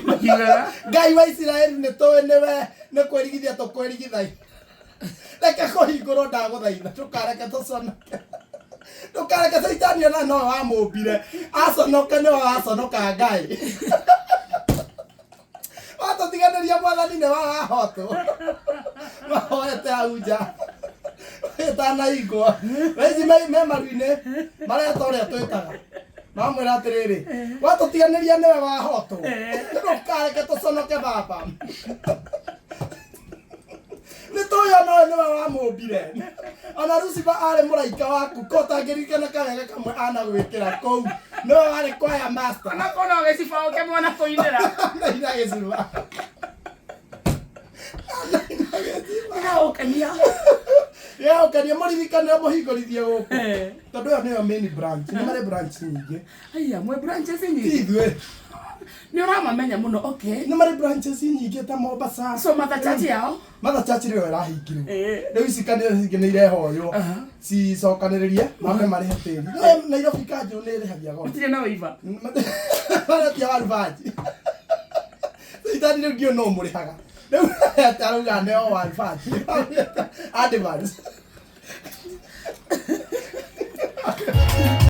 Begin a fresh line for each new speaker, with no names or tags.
Makiugaga
Ngai wa Isiraeli nĩ tũĩ nĩwe nĩ kwĩrigithia tũkwĩrigithagia. Reke kũhingũrwo ndagũthaitha ndũkareke tũconoke. Ndũkareke Caitani ona nowe wamũmbire aconoke nĩwe waconoka Ngai. Watũtiganĩria mwathani nĩ warahotwo. Mahoete hau nja. Ĩtanahingwo. Thaa ici me maru-inĩ mareta ũrĩa twĩtaga. Mamwĩra atĩrĩrĩ, watũtiganĩria nĩwe wahotwo. Ndũkareke tũconoke baba. Nĩ tũĩ ona ũyũ nĩwe wamũmbire. Ona Lucifer arĩ mũraika waku, ko ũtangĩririkana kawega kamwe anagwĩkĩra kũu. Nĩwe warĩ choir master.
Onakorwo no gĩcibaũ ke mwana kũinĩra.
Anaina gĩciba. Anaina gĩciba.
Gĩgagũkenia.
Gĩgagũkenia mũririkane mũhingũrithie gũkũ.
Eh.
Tondũ ĩyo nĩyo main branch. Nĩ marĩ branch nyingĩ.
Aya, mwĩ branches
Ti
nyingĩ.
ithuĩ.
Nĩ ũramamenya mũno, okay.
Nĩ marĩ branches nyingĩ ta Mombasa.
So Mother Church yao?
Mother Church nĩyo ĩrahingirwo.
Eh.
Rĩu ici kanitha ingĩ nĩ irehoywo.
Aha.
Cicokanĩrĩrie mambe marĩhe tĩri. No Nairobi kanjũ nĩ ĩrĩhagia goro.
Gũtirĩ na waiver.
Maretia warubanji. Caitani rĩu ndiũĩ nũ ũmũrĩhaga. Rĩu arauga neo warubanji. Advance.